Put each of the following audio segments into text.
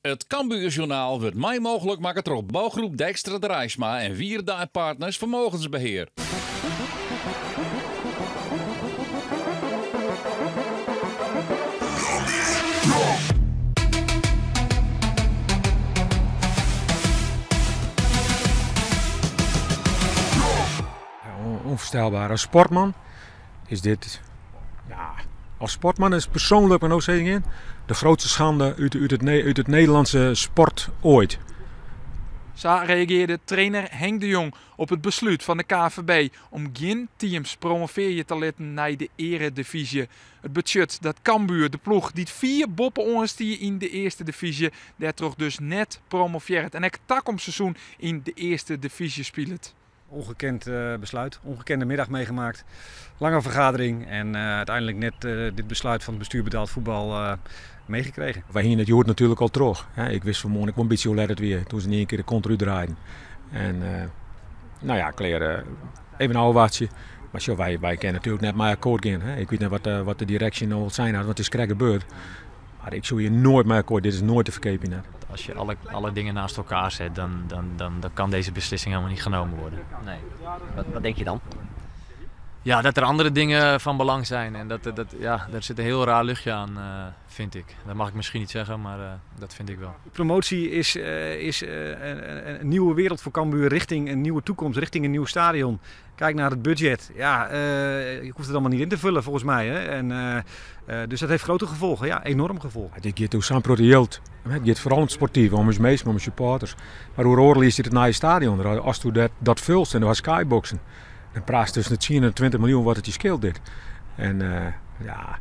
It Cambuurjournaal wurdt mei mooglik makke troch Bouwgroep Dijkstra Draisma en Wierda en Partners Vermogensbeheer. Onvoorstelbaar. Als sportman is dit, ja, als sportman is persoonlijk, maar nou zeg ik in, de grootste schande uit het Nederlandse sport ooit. Sa reagearde trainer Henk de Jong op it beslút fan de KNVB om gjin teams promovearje te litten nei de earedivyzje. It betsjut dat Cambuur, de ploech dy't fier boppe-oan stie yn de earste divyzje, dêrtroch dus net promovearret en ek takom seizoen yn de earste divyzje spilet. Ongekend besluit, ongekende middag meegemaakt. Lange vergadering en uiteindelijk net dit besluit van het bestuur betaald voetbal meegekregen. Wy hiene it hjoed natuerlik al troch. Ik wist fan 'e moarn ek wol in bytsje hoe let it wie toen se yn ien kear de kont derút draaiden. En nou ja, klear, even ôfwachtsje. Mar sjoch, wy kinne natuerlik net mei akkoart gean. Ik wit net wat de direksje no al sein hat, want it is krekt gebeurd. Mar ik soe hjir noait mei akkoart, dit is noait te ferkeapjen net. Als je alle dingen naast elkaar zet, dan kan deze beslissing helemaal niet genomen worden. Nee. Wat denk je dan? Ja, dat er andere dingen van belang zijn. En daar zit een heel raar luchtje aan, vind ik. Dat mag ik misschien niet zeggen, maar dat vind ik wel. Promotie is een nieuwe wereld voor Cambuur, richting een nieuwe toekomst, richting een nieuw stadion. Kijk naar het budget. Ja, je hoeft het allemaal niet in te vullen volgens mij. Hè? En dus dat heeft grote gevolgen, ja, enorm gevolgen. Dit gaat om zo'n grote geld. Het gaat vooral om het sportieve, om ons meesten, om onze supporters. Maar hoe oorlog is dit het nieuwe stadion? Als je dat vult en de skyboxen, dan praat je tussen de 10 en 20 miljoen wat het je scheelt dit. En ja,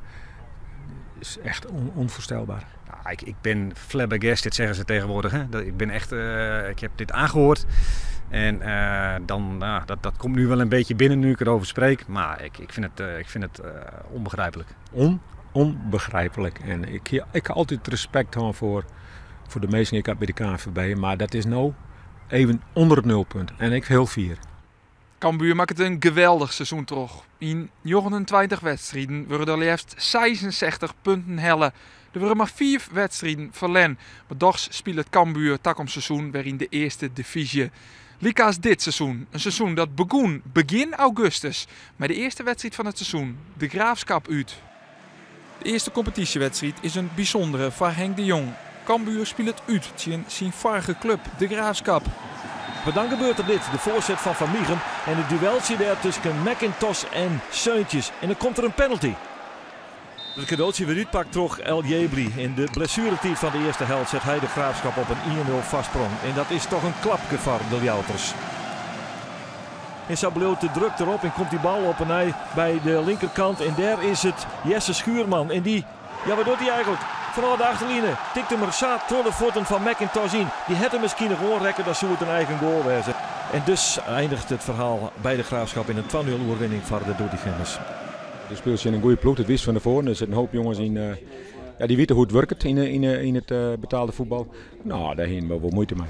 is echt onvoorstelbaar. Ja, ik ben flabbergasted, zeggen ze tegenwoordig. Hè? Dat, ik ben echt, ik heb dit aangehoord. En dan, nou, dat komt nu wel een beetje binnen nu ik erover spreek. Maar ik vind het onbegrijpelijk. Onbegrijpelijk. En ik heb altijd respect gehad voor de meesten die ik had bij de KNVB. Maar dat is nou even onder het nulpunt. En ik heel fier. Cambuur maakt het een geweldig seizoen terug. In 29 wedstrijden worden er liefst 66 punten helle. Er worden maar 4 wedstrijden verlen. Maar toch speelt het Cambuur takom seizoen weer in de eerste divisie. Lika's dit seizoen. Een seizoen dat begon begin augustus. Met de eerste wedstrijd van het seizoen, de Graafschap uit. De eerste competitiewedstrijd is een bijzondere voor Henk de Jong. Cambuur speelt het uit tegen zijn vorige club, de Graafschap. Maar dan gebeurt er dit, de voorzet van Van Mieghem en het dueltje daar tussen McIntosh en Seuntjes. En dan komt er een penalty. Het cadeautje weer uitpakt toch El Jebli. In de blessuretijd van de eerste helft zet hij de Graafschap op een 1-0 vastsprong. En dat is toch een klapje voor de Ljouters. En zo bleef de druk erop en komt die bal op en hij bij de linkerkant. En daar is het Jesse Schuurman. En die, ja, wat doet hij eigenlijk? Vanaf de achterline tikt hem er zaad door de voeten van McIntosh in. Die had hem misschien nog oorrekken, dat zou het een eigen goal wezen. En dus eindigt het verhaal bij de Graafschap in een 2-0 overwinning voor de Doetinchemmers. Er speelt ze in een goede ploeg, dat wist van tevoren. Er zitten een hoop jongens in, ja, die weten hoe het werkt in het betaalde voetbal. Nou, daar hebben we wel moeite mee.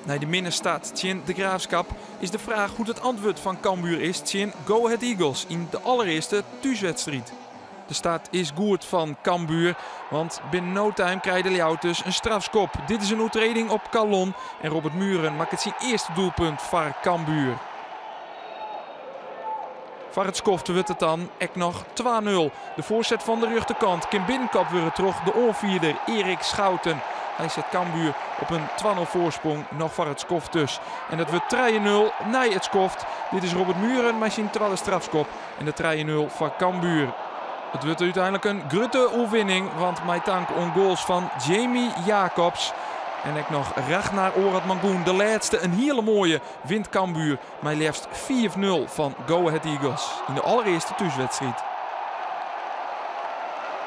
Naar de minnenstad tegen de Graafschap is de vraag hoe het antwoord van Cambuur is tegen Go Ahead Eagles in de allereerste thuiswedstrijd. De start is goed van Cambuur, want binnen no time krijgt de Ljouters een strafskop. Dit is een oortreding op Kallon en Robert Mühren maakt het zijn eerste doelpunt voor Cambuur. Voor het skoft wordt het dan ek nog 2-0. De voorzet van de rechterkant. Kim Binnenkap wordt terug de oorvierder Erik Schouten. Hij zet Cambuur op een 2-0 voorsprong nog voor het skoft dus. En dat wordt 3-0 na het skoft. Dit is Robert Mühren met zijn tweede strafskop. En de 3-0 voor Cambuur. Het wordt uiteindelijk een grote overwinning, want mijn dank on goals van Jamie Jacobs. En ik nog Ragnar Oratmangoen, de laatste, een hele mooie, wint Cambuur. Maar liefst 4-0 van Go Ahead Eagles in de allereerste thuiswedstrijd.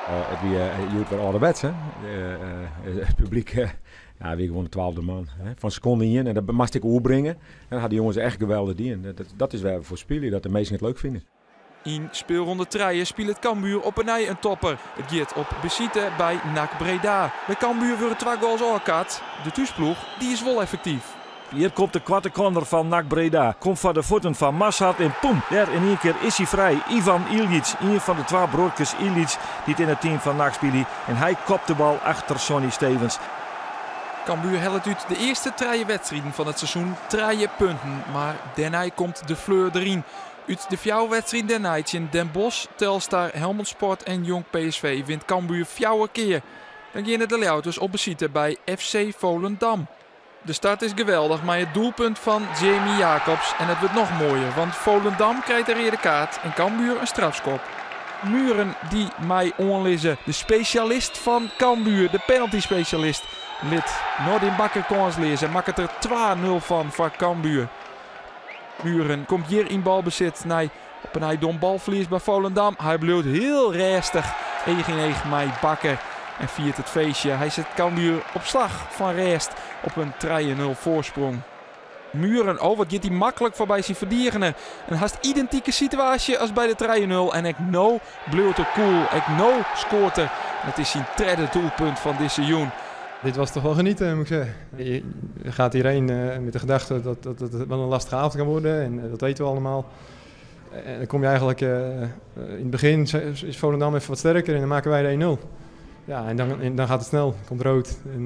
Het wie je doet weer ouderwets, hè? Het publiek, ja, wie gewoon de 12e man. Hè? Van seconde in en dat moest ik oerbrengen. En dan hadden de jongens echt geweldig die. En dat is waar we voor spelen, dat de meesten het leuk vinden. In speelronde 3 speelt het Cambuur op een nij een topper. Het gaat op besite bij NAC Breda. Bij Cambuur worden 2 goals afgekapt. De thuisploeg die is wel effectief. Hier komt de kwarte corner van NAC Breda. Komt van de voeten van Massat en poem. Daar in één keer is hij vrij. Ivan Iljic, een van de 2 broertjes Iljic die het in het team van NAC speelt. En hij kopt de bal achter Sonny Stevens. Cambuur hellet út de earste trije wedstriden fan it seizoen trije punten, mar dêrnei komt de fleur deryn. Ut de fjouwer wedstriden dêrnei tsjin Den Bosch, Telstar, Helmond Sport en Jong PSV wint Cambuur fjouwer kear. Dan geane de Ljouwerters op besite by FC Volendam. De start is geweldich mei it doelpunt fan Jamie Jacobs en it wurdt noch moaier, want Volendam krijt in reade kaart en Cambuur in strafskop. Mühren dy mei oanlizze, de spesjalist fan Cambuur, de penaltyspesjalist, lit Nordin Bakker kânsleas en makket der 2-0 fan foar Cambuur. Mühren komt hjir yn balbesit nei op 'e nij dom balferlies by Volendam. Hy bliuwt hiel rêstich each yn each mei Bakker en fiert it feestje. Hy set Cambuur op slach fan rêst op in 3-0 foarsprong. Mühren, oh wat giet hy maklik foarby syn ferdigener. In hast identike situaasje as by de 3-0 en ek no bliuwt er koel. Ek no skoart er. En it is syn tredde doelpunt fan dizze jûn. Dit was toch wel genieten, moet ik zeggen. Je gaat hierheen met de gedachte dat het wel een lastige avond kan worden en dat weten we allemaal. En dan kom je eigenlijk in het begin is Volendam even wat sterker en dan maken wij de 1-0. Ja, en dan gaat het snel, komt rood en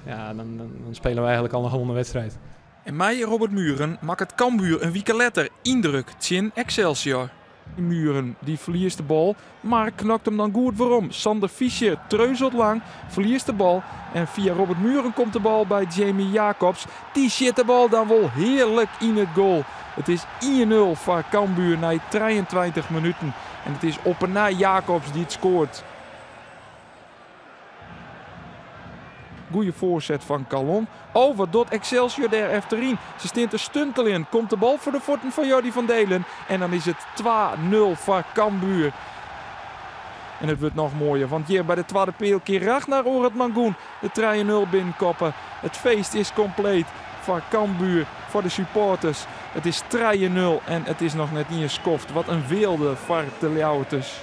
ja, dan spelen we eigenlijk al een gewonnen wedstrijd. En mei Robert Mühren makket Cambuur in wike letter yndruk tsjin Excelsior. Mühren dy ferliest de bal, mar knokt him dan goed werom. Sander Fischer treuzelt lang, ferliest de bal en fia Robert Mühren komt de bal by Jamie Jacobs. Dy sjit de bal dan wol hearlik yn it goal. It is 1-0 foar Cambuur nei 23 minuten en it is op 'e nij Jacobs dy't skoart. Goeie foarset fan Kallon. Oh, wat docht Excelsior dêr efteryn? Se stean te stunteljen. Komt de bal foar de fuotten fan Jordy van Deelen. En dan is it 2-0 foar Cambuur. En it wurdt noch moaier, want hjir by de twadde peal kin Ragnar Oratmangoen de 3-0 binnenkoppe. It feest is kompleet foar Cambuur, foar de supporters. It is 3-0 en it is noch net iens skoft. Wat in weelde foar de Ljouwerters.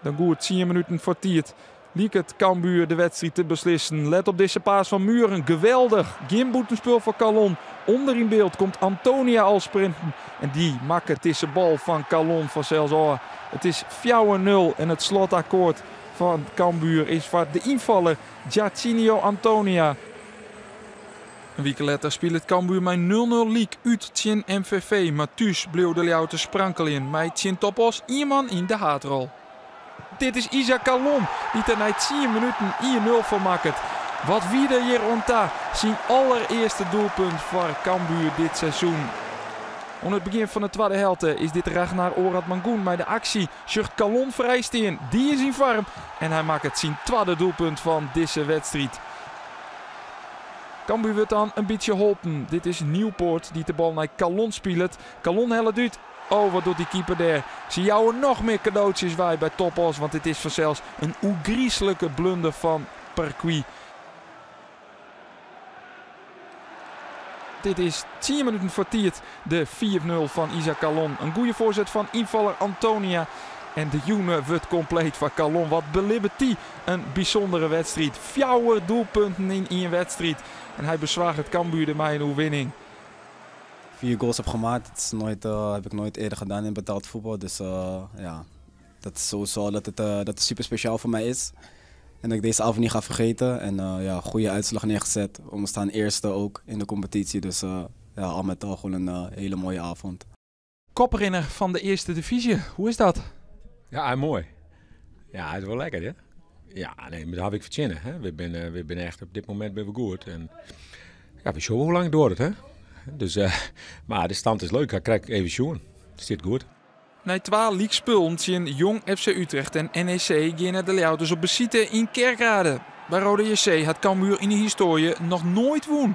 Dan goed 10 minuten foar tiid liket Cambuur de wedstriid te beslissen. Let op dizze pass fan Mühren. Geweldich. Gjin bûtenspul foar Kallon. Under yn byld komt Antonia al sprinten. En dy makket dizze bal fan Kallon fansels ôf. It is 4-0 en it slotakkoard fan Cambuur is foar de ynfaller Jarchinio Antonia. In wike letter spilet Cambuur mei 0-0 lyk út tsjin MVV. Mar thús bleau de Ljouwerters sprankeljen mei tsjin TOP Oss ien man yn de haadrol. Dit is Isaac Kallon dy't der nei 10 minuten 1-0 foar makket. Wat wie der hjir oan ta? Syn allerearste doelpunt foar Cambuur dit seizoen. Oan it begjin fan de twadde helte is dit Ragnar Oratmangoen mei de aksje. Sjocht Kallon frijstean, dy is yn foarm en hy makket syn twadde doelpunt fan dizze wedstriid. Cambuur wurdt dan in bytsje holpen. Dit is Nieuwpoort dy't de bal nei Kallon spilet. Kallon hellet út. Oh, wat docht dy keeper dêr? Se jouwe noch mear kadootsjes wei by TOP Oss, want dit is fansels in oergryslike blunder fan Perquis. Dit is 10 minuten foar tiid de 5-0 fan Isaac Kallon. In goede foarset fan ynfaller Antonia. En de jûn wurdt kompleet foar Kallon. Wat belibbet dy in bysûndere wedstriid. 4 doelpunten yn ien wedstriid. En hy besoarget Cambuur dermei in oerwinning. 4 goals heb gemaakt, dat heb ik nooit eerder gedaan in betaald voetbal. Dus ja, dat is sowieso dat het super speciaal voor mij is. En dat ik deze avond niet ga vergeten. En ja, goede uitslag neergezet. We staan eerste ook in de competitie. Dus ja, al met al gewoon een hele mooie avond. Koprinner van de eerste divisie, hoe is dat? Ja, mooi. Ja, het is wel lekker, hè? Ja, nee, maar dat heb ik verzinnen, hè? We zijn echt op dit moment ben we goed. En ja, we zien hoe lang het duurt, hè? Dus, maar de stand is leuk, ik krijg even zien. Het zit goed. Na 2 league tsjin Jong FC Utrecht en NEC geane de Ljouwerters op besite yn Kerkrade. By Roda JC hat Cambuur yn de histoarje noch noait wûn.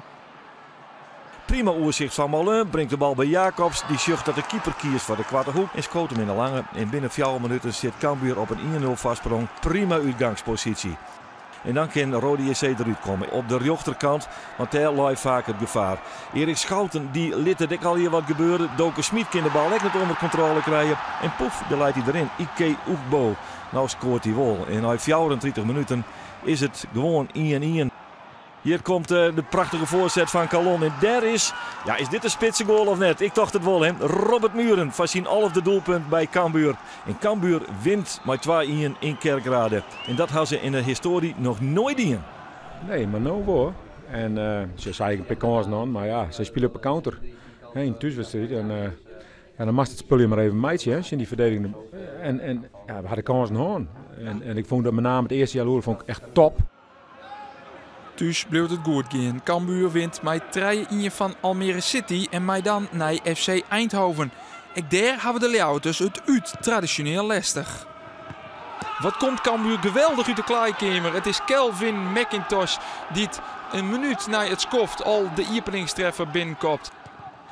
Prima oersicht van Moulin, bringt de bal by Jacobs. Dy sjocht dat de keeper kiest foar de koarte hoek en skoot him yn de lange. En binnen 4 minuten sit Cambuur op in 1-0 foarsprong. Prima útgangsposysje. En dan kin Roda JC derút komme op de rjochterkant, want dêr leit faak it gefaar. Erik Schouten dy lit it ek al hjir wat gebeuren. Doke Schmidt kin de bal ek net ûnder kontrôle krije. En poef, dêr leit hy deryn. Ike Ugbo. Nou skoart hy wol. En nei 34 minuten is it gewoan 1-1. Hier komt de prachtige foarset fan Kallon. En dêr is, ja, is dit in spitse goal of net? Ik tocht it wol, hè. Robert Mühren foar syn 11e doelpunt by Cambuur. En Cambuur wint mei 2-1 yn Kerkrade. En dat ha se yn de histoarje noch noait dien. Nee, mar no wol. En se sei in pear kânsen oan, mar ja, sy spile op 'e counter hè, yn thúswedstriid. En ja, dan moatst it spulje mar even meitsje hè, tsjin dy ferdediging. En ja, we hadden kânsen hân. En ik fûn dat met name it earste healoere fûn ik echt top. Thús bliuwt it goed gean. Cambuur wint mei 3-1 fan Almere City en mei dan nei FC Eindhoven. Ek dêr hawwe de Ljouwerters it út tradisjoneel lestich. Wat komt Cambuur geweldich út de klaaikeamer. It is Calvin Mac-Intosch dy't in minút nei it skoft al de iepeningstreffer binnenkopt.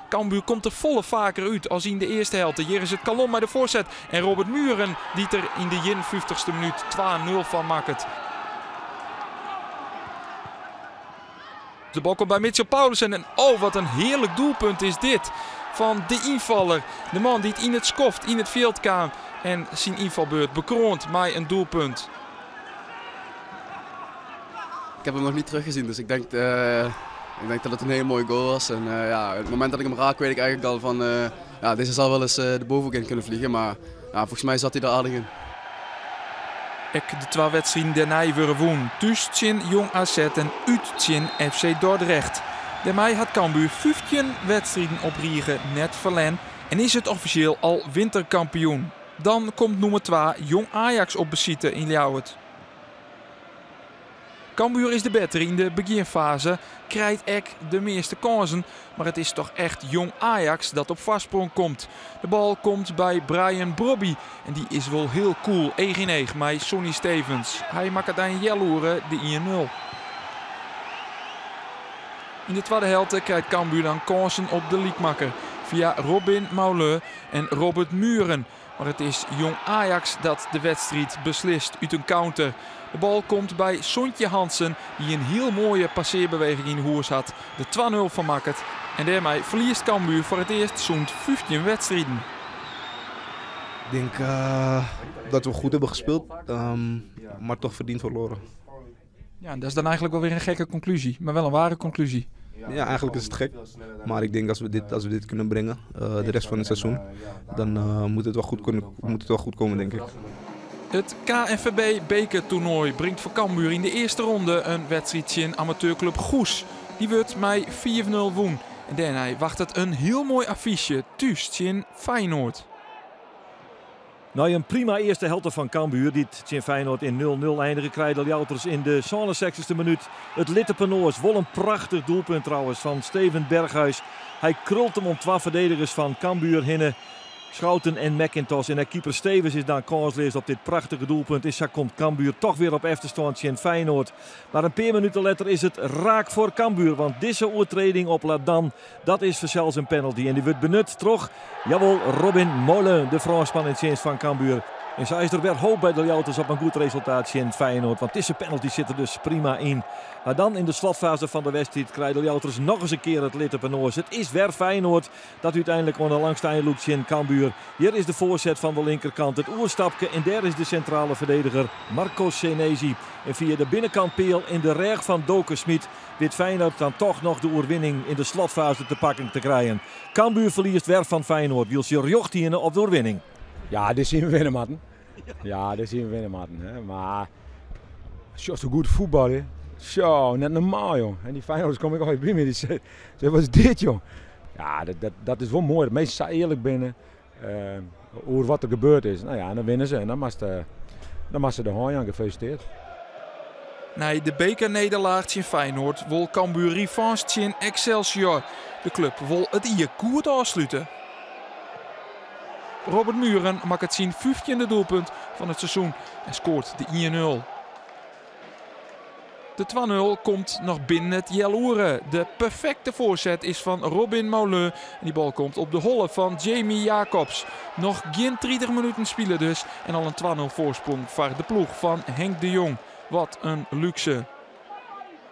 Cambuur komt der folle faker út as yn de earste helte. Hjir is it Kallon mei de foarset en Robert Mühren dy't der yn de 51ste minút 2-0 fan makket. De bal komt by Mitchell Paulissen en oh wat in hearlik doelpunt is dit fan de ynfaller. De man dy't yn it skoft yn it fjild kaam en syn ynfalbeurt bekroand mei in doelpunt. Ik heb hem nog niet teruggezien, dus ik denk dat het een hele mooie goal was. En ja, het moment dat ik hem raak, weet ik eigenlijk al van, ja, deze zal wel eens de bovenhoek in kunnen vliegen. Maar ja, volgens mij zat hij er aardig in. Ek de twa wedstriden dêrnei wurde wûn. Thús tsjin Jong AZ en út tsjin FC Dordrecht. Dêrmei hat Cambuur 15 wedstriden op rige net ferlern en is it offisjeel al winterkampioen. Dan komt nûmer 2 Jong Ajax op besite yn Ljouwert. Cambuur is de bettere yn de begjinfaze, krijt ek de measte kânsen, mar it is dochs echt Jong Ajax dat op foarsprong komt. De bal komt by Brian Brobbey en dy is wol hiel cool, each yn each mei Sonny Stevens. Hy makket nei in healoere de 1-0. Yn de twadde helte krijt Cambuur dan kânsen op de lykmakker fia Robin Maulun en Robert Mühren. Mar it is Jong Ajax dat de wedstriid beslist út in counter. De bal komt by Sontje Hansen, dy't in hiel moaie passearbeweging yn hûs hat. De 2-0 fan makket. En dêrmei ferliest Cambuur foar it earst sûnt 15 wedstriden. Ik denk dat we goed hebben gespeeld, maar toch verdiend verloren. Ja, en dat is dan eigenlijk wel weer in gekke konklúzje, mar wol in ware konklúzje. Ja, eigenlijk is it gek. Maar ik denk als we dit kunnen brengen, de rest van het seizoen, dan moet het wel goed komen, denk ik. It KNVB bekertoernoai bringt foar Cambuur yn de earste ronde in wedstriid tsjin amateurklup Goes. Dy wurdt mei 4-0 wûn. En dêrnei wachtet in hiel moai affysje thús tsjin Feyenoord. Nei in prima earste helte fan Cambuur, dy't tsjin Feyenoord yn 0-0 einige, krije de Ljouwerters yn de 67e minút it lid op 'e noas. Wol in prachtich doelpunt trouwens fan Steven Berghuis. Hy krult him om twa ferdedigers fan Cambuur hinne. Schouten en Mac-Intosch. En keeper Stevens is dan kânsleas op dit prachtige doelpunt. En sa komt Cambuur dochs wer op efterstân tsjin Feyenoord. Mar in pear minuten letter is it raak foar Cambuur. Want dizze oertrêding op Ladan, dat is fansels in penalty. En dy wurdt benut troch, jawol, Robin Maulun, de Frânsman yn tsjinst fan Cambuur. En sa is der wer hoop by de Ljouwerters op in goed resultaat tsjin Feyenoord. Want dizze penalty sit der dus prima yn. Mar dan yn de slotfaze fan de wedstriid krije de Ljouwerters noch ris in kear it lid op 'e noas. It is wer Feyenoord dat úteinlik oan de langste ein lûkt tsjin Cambuur. Hjir is de foarset fan de linkerkant, it oerstapke en dêr is de sintrale ferdediger Marco Senesi. En fia de binnenkant peal yn de rêch fan Doke Schmidt wit Feyenoord dan dochs noch de oerwinning yn de slotfaze te pakken te krijen. Cambuur ferliest wer fan Feyenoord, wylst se rjocht hiene op de oerwinning. Ja, dit hiene we winne moatten. Ja, dit hiene we winne moatten. Hè. Mar zo goed fuotbalje. Zo, net normaal, joh. En dy Feyenoorders komme ek altyd by my. Dy sizze, wat is dit, joh? Ja, dat is wol moai. Dat minsken sa earlik binne oer wat der gebeurd is. No ja, dan winne se. En dan moatte se de hân jaan. Gefelisitearre. Nei de bekernederlaach tsjin Feyenoord wol Cambuur revanche tsjin Excelsior. De klup wol it jier goed ôfslute. Robert Mühren makket syn 15e doelpunt fan it seizoen en skoart de 1-0. De 2-0 komt noch binnen it healoere. De perfekte foarset is fan Robin Maulun. En dy bal komt op de holle fan Jamie Jacobs. Noch gjin 30 minuten spile dus. En al in 2-0 foarsprong foar de ploech fan Henk de Jong. Wat in lúkse.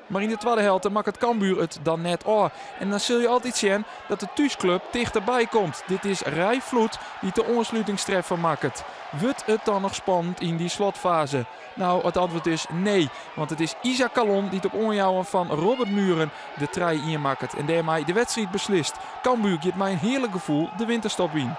Mar yn de twadde helte makket Cambuur it dan net ôf. En dan sille je altyd sjen dat de thúsklup tichterby komt. Dit is Rai Vloet dy't de oanslutingstreffer makket. Wurdt it dan noch spannend yn dy slotfaze? No, it antwurd is nee. Want it is Isaac Kallon dy't op oanjouwen fan Robert Mühren de 3-1 makket. En dêrmei de wedstriid beslist. Cambuur giet mei in hearlik gefoel de winterstop yn.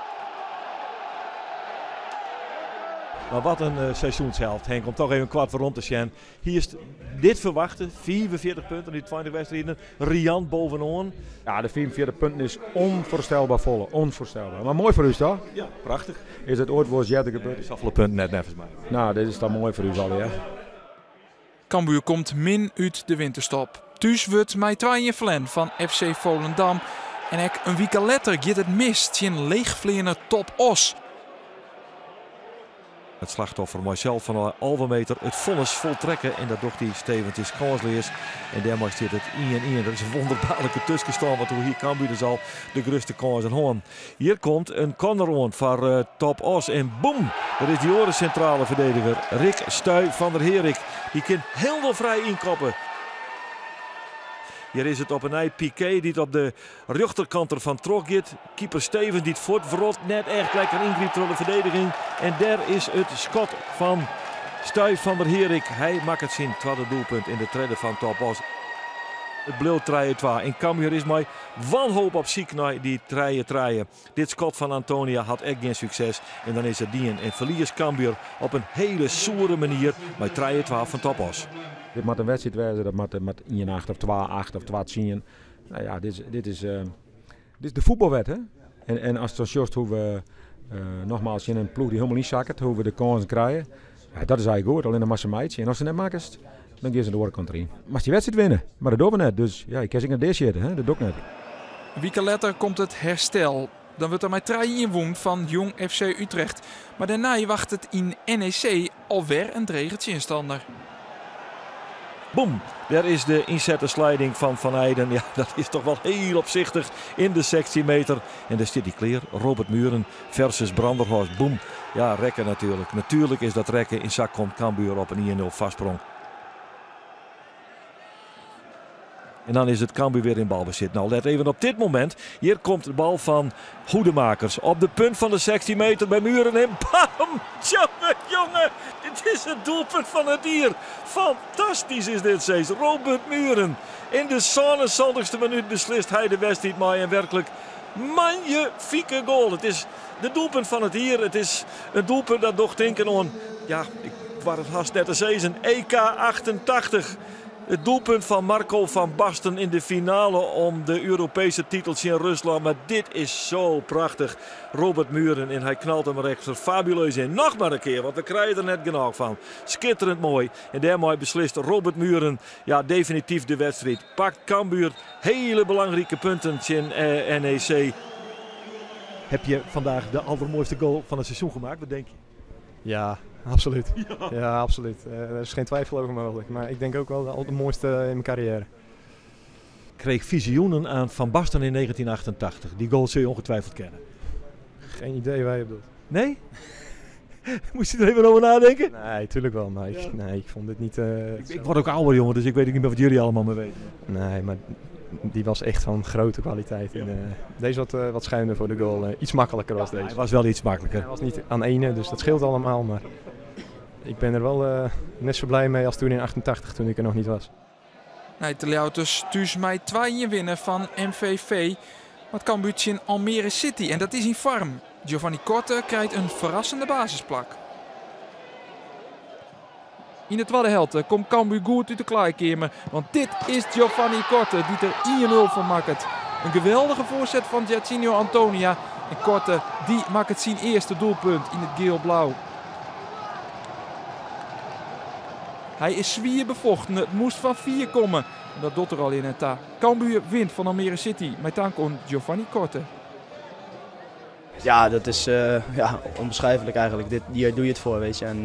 Maar wat in seizoenshelft, Henk, om toch even koart werom te sjen. Hiest dit ferwachte, 45 punten út 20 wedstriden, riant boppe-oan. Ja, de 45 punten is onvoorstelbaar folle, onvoorstelbaar. Mar moai foar ús, toch? Ja, prachtich. Is it oait wolris earder gebeurd? Safolle punten net, neffens my. Nou, dit is dan moai foar ús allegear. Cambuur komt min út de winterstop. Thús wurdt mei 2-1 ferlern fan FC Volendam. En ek in wike letter giet it mis tsjin leechfleaner Top Oss. It slachtoffer mei sels fan 11 meter it fonnis foltrekke en dat docht hy. Stevens is kânsleas en dêrmei stiet it 1-1. Dat is in wonderbaarlike tuskenstân, want doe hie Cambuur dus al de grutste kânsen hân. Hjir komt in corner oan foar Top Oss en boem! Dat is dy oare sintrale ferdediger, Rick Stuy van der Herik. Dy kin hielendal frij ynkoppe. Hjir is it op 'e nij Piqué dy't op de rjochterkant der fan troch giet. Keeper Stevens dy't fuortwrot, net echt lekker yngrypt troch de ferdediging. En dêr is it skot fan Stuy van der Herik. Hy makket syn twadde doelpunt yn de tredde fan Top Oss. It bliuwt 3-2 en Cambuur is mei wanhoop op syk nei dy 3-3. Dit skot fan Antonia hat ek gjin sukses en dan is it dien en ferliest Cambuur op in hiele soere manier mei 3-2 fan Top Oss. Dit moat in wedstriid wêze, dat moat 1-8 of 2-8 of 2-10. Nou ja, dit is de fuotbalwet, hè? En ast dan sjochst hoe't we, nogmaals, tsjin in ploech dy't hielendal ynsakket, hoe't we de kânsen krije, ja, dat is eigentlik goed. Allinnich moatst se meitsje. En ast se net makkest, dan gean se de oare kant deryn. Moatst dy wedstriid winne, mar dat dogge we net. Dus ja, ik kin se ek net deasjitte, hè? Dat doch ik net. In wike letter komt it herstel. Dan wurdt der mei 3-1 wûn fan Jong FC Utrecht. Mar dêrnei wachtet yn NEC alwer in drege tsjinstanner. Boem, dêr is de ynsette sliding fan Van Eijden. Ja, dat is toch wol hiel opsichtich yn de 16 meter. En dêr stiet hy klear, Robert Mühren versus Branderhorst. Boem, ja, rekke natuerlik. Natuerlik is dat rekke en sa komt Cambuur op in 1-0 foarsprong. En dan is it Cambuur wer yn balbesit. Nou, let even op dit momint. Hjir komt de bal fan Hoedemakers op de punt fan de 16 meter by Mühren. En bam! Tjonge, jonge! Dit is it doelpunt fan it jier. Fantastysk is dit, sis. Robert Mühren. Yn de 77ste minút beslist hy de wedstriid mei in werklik magnifike goal. It is de doelpunt fan it jier. It is in doelpunt dat docht tinken oan, ja, ik doar it hast net te sizzen, EK 88. It doelpunt fan Marco van Basten yn de finale om de Europeeske titel tsjin Ruslân. Mar dit is sa prachtich. Robert Mühren en hy knalt him der fabuleus yn. Noch mar in kear, want we krije der net genôch fan. Skitterend moai. En dêrmei beslist Robert Mühren, ja, definityf de wedstriid. Pakt Cambuur hiele belangrike punten tsjin NEC. Heb je vandaag de allermooiste goal van het seizoen gemaakt? Wat denk je? Ja, absoluut. Ja, absoluut. Daar is geen twijfel over mogelijk. Maar ik denk ook wel de allermooiste in mijn carrière. Kreeg visioenen aan Van Basten in 1988. Die goal zul je ongetwijfeld kennen. Geen idee waar je bedoelt. Nee? Moest je er even over nadenken? Nee, tuurlijk wel. Maar nee, ik vond dit niet Ik word ook ouder, jongen, dus ik weet ook niet meer wat jullie allemaal meer weten. Nee, maar die was echt van grote kwaliteit. En deze wat schuiner voor de goal. Iets makkelijker was deze. Hij was wel iets makkelijker. Hij was niet aan ene, dus dat scheelt allemaal. Maar ik ben er wel net zo blij mee als toen in 88, toen ik er nog niet was. Nee, de Ljouwters thús mei 2-1 winne fan MVV. Mar Cambuur tsjin Almere City en dat is yn foarm. Giovanni Korte krijt in ferrassende basisplak. Yn de twadde helte komt Cambuur goed út de klaaikeamer. Want dit is Giovanni Korte dy't der 1-0 fan makket. In geweldige foarset fan Jarchinio Antonia. En Korte dy makket syn earste doelpunt yn it giel-blau. Hy is swier befochten. It moast fan 4 komme. En dat docht er al yn en ta. Cambuur wint fan Almere City met dank oan Giovanni Korte. Ja, dat is onbeschrijfelijk eigenlijk. Hier doe je het voor, weet je. En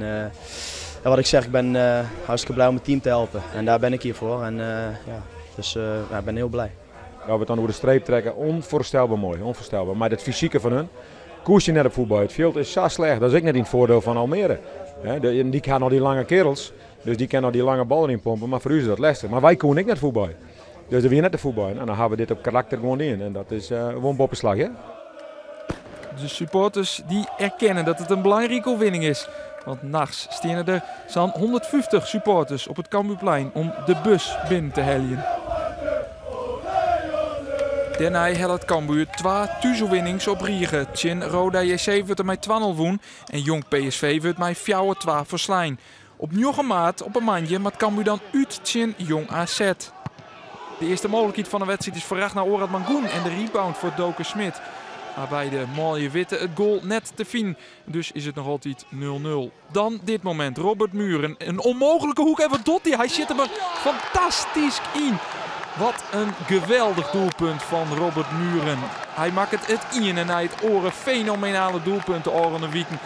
ja, wat ik zeg, ik ben hartstikke blij om het team te helpen. En daar ben ik hier voor. Ik ben heel blij. Ja, we het dan over de streep trekken, onvoorstelbaar mooi, onvoorstelbaar. Maar dat fysieke van hun, koers je net op voetbal. Het veld is zo slecht, dat is ik net in het voordeel van Almere. Hè, die gaan al die lange kerels, dus die kunnen al die lange ballen inpompen, maar voor u is dat lastig. Maar wij konden ik net voetbal. Dus dan weer net de voetbal. En dan hebben we dit op karakter gewoon in. En dat is gewoon boppeslach, hè? De supporters die erkennen dat het een belangrijke overwinning is. Want nachts staan er zo'n 150 supporters op het Cambuurplein om de bus binnen te heljen. Dêrnei hellet Cambuur twa thúsoerwinnings op rige. Tsjin Roda JC wurdt der mei twa-nul wûn en Jong PSV wurdt mei fjouwer-twa ferslein. Op njoggen maart, op 'e moandei, moat Cambuur dan út tsjin Jong AZ. De earste mooglikheid fan 'e wedstriid is foar Ragnar Oratmangoen en de rebound foar Doke Schmidt. Mar beide manlju witte it goal net te finen, dus is it noch altyd nul-nul. Dan dit momint, Robert Mühren, in ûnmooglike hoek en wat docht hy? Hy sjit him der fantastysk yn! Wat in geweldich doelpunt fan Robert Mühren. Hy makket it iene nei it oare fenomenale doelpunt de ôfrûne wiken.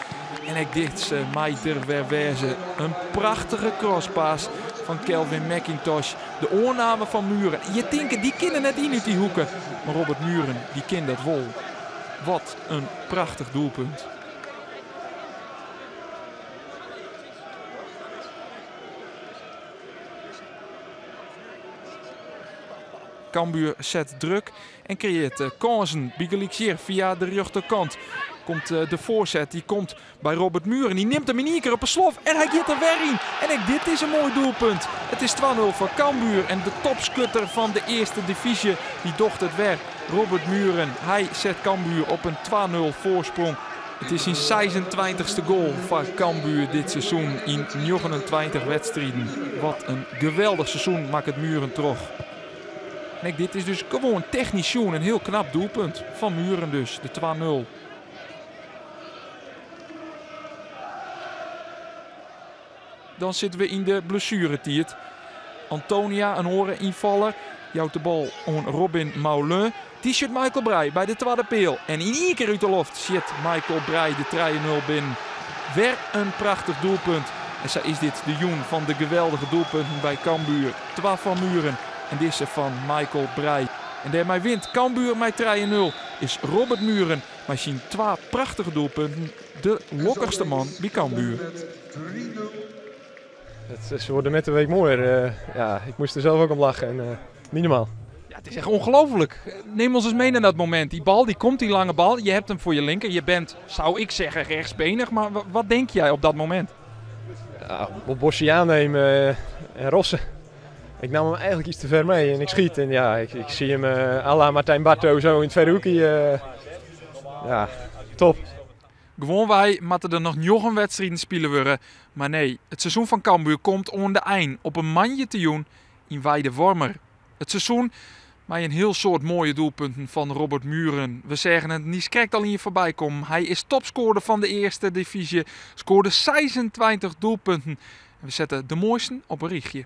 En ek dit mei der wer wêze. In prachtige crosspass fan Calvin Mac-Intosch. De oanname fan Mühren. Je tinke, dy kin der net yn út dy hoeke. Mar Robert Mühren, dy kin dat wol. Wat in prachtich doelpunt. Cambuur set druk en kreëart kânsen. Bygelyks hjir fia de rjochterkant komt de foarset. Dy komt by Robert Mühren. Dy nimt him yn ien kear op 'e slof en hy giet der wer yn. En ek dit is in moai doelpunt. It is twa-nul foar Cambuur en de topskutter fan de earste divyzje dy docht it wer. Robert Mühren, hy set Cambuur op in twa-nul foarsprong. It is syn seisentweintichste goal foar Cambuur dit seizoen yn njoggenentweintich wedstriden. Wat in geweldich seizoen makket Mühren troch. En ek dit is dus gewoan technysk sjoen in hiel knap doelpunt fan Mühren dus, de twa-nul. Dan sitte we yn de blessueretiid. Antonia, in oare ynfaller, jout de bal oan Robin Maulun. Dy sjit Michael Breij by de twadde peal. En yn ien kear út de loft sjit Michael Breij de trije-nul binnen. Wer in prachtich doelpunt. En sa is dit de jûn fan de geweldige doelpunten by Cambuur. Twa fan Mühren en dizze fan Michael Breij. En dêrmei wint Cambuur mei trije-nul. Is Robert Mühren mei syn twa prachtige doelpunten de lokkichste man by Cambuur. Ze worden met de week mooier. Ja, ik moest er zelf ook om lachen en niet normaal. Ja, het is echt ongelooflijk. Neem ons eens mee naar dat moment. Die bal, die komt, die lange bal. Je hebt hem voor je linker. Je bent, zou ik zeggen, rechtsbenig. Maar wat denk jij op dat moment? Ja, op bosje aannemen en rossen. Ik nam hem eigenlijk iets te ver mee en ik schiet. En ja, ik zie hem à la Martijn Barto zo in het verre hoekje. Ja, top. Gewoanwei moatte der noch njoggen wedstriden spile wurde. Mar nee, it seizoen fan Cambuur komt oan de ein op in moandeitejûn yn Wijdewormer. It seizoen mei in hiel soad moaie doelpunten fan Robert Mühren. We seagen it niiskrekt al ien foarby kommen. Hy is topskoarder fan de earste divyzje, skoarde seisentweintich doelpunten. En we sette de moaisten op in rychje.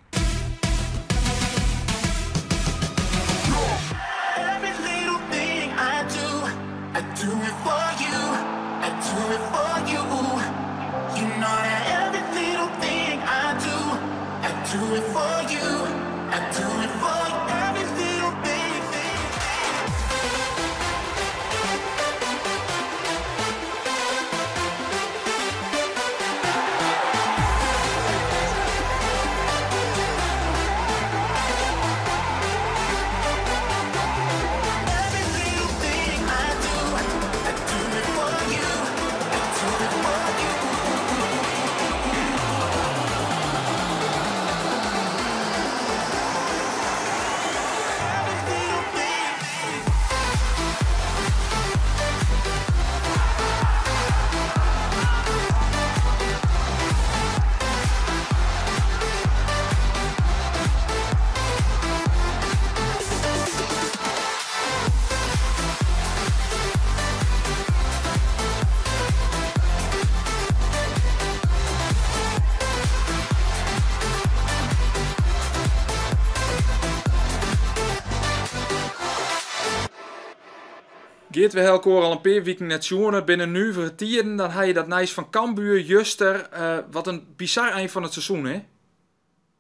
Geert, we ha elkoar al in pear wiken net sjoen. It binne nuvere tiden. Dan ha je dat nijs fan Cambuur juster. Wat in bizar ein fan it seizoen, hè?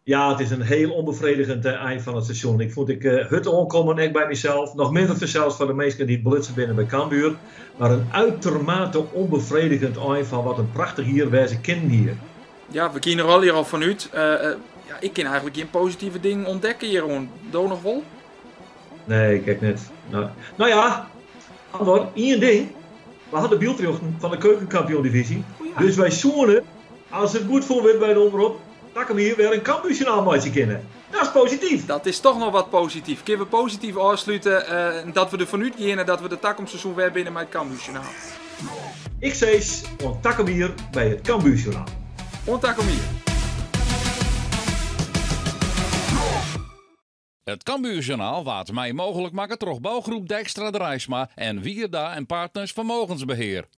Ja, it is in hiel ûnbefredigjend ein fan it seizoen. Ik fûn it ek hurd oankommen, ek by mysels. Noch minder fansels foar de minsken dy't belutsen binne by Cambuur. Mar in uitermate ûnbefredigjend ein fan wat in prachtich jier wêze kinnen hie. Ja, we giene der allegear al fan út. Ja, ik kin eigentlik gjin positive dingen ûntdekke hjiroan. Do noch wol? Nee, ik ek net. No ja, Andor, ien ding. We ha de byldrjochten fan de Keukenkampioen Divisie. Oh ja. Dus wy soene, as it goed fûn wurdt by de omrop, Takom jier wer in Cambuurjournaal meitsje kinne. Dat is posityf. Dat is toch noch wat posityf. Kinne we posityf ôfslute uh, dat we derfan útgeane dat we de takom seizoen wer binne mei it Cambuurjournaal. Ik sis oant takom jier by it Cambuurjournaal. Oant takom jier. It Cambuurjournaal waard mei mooglik makke troch bougroep Dijkstra Draisma en Wierda en Partners Vermogensbeheer.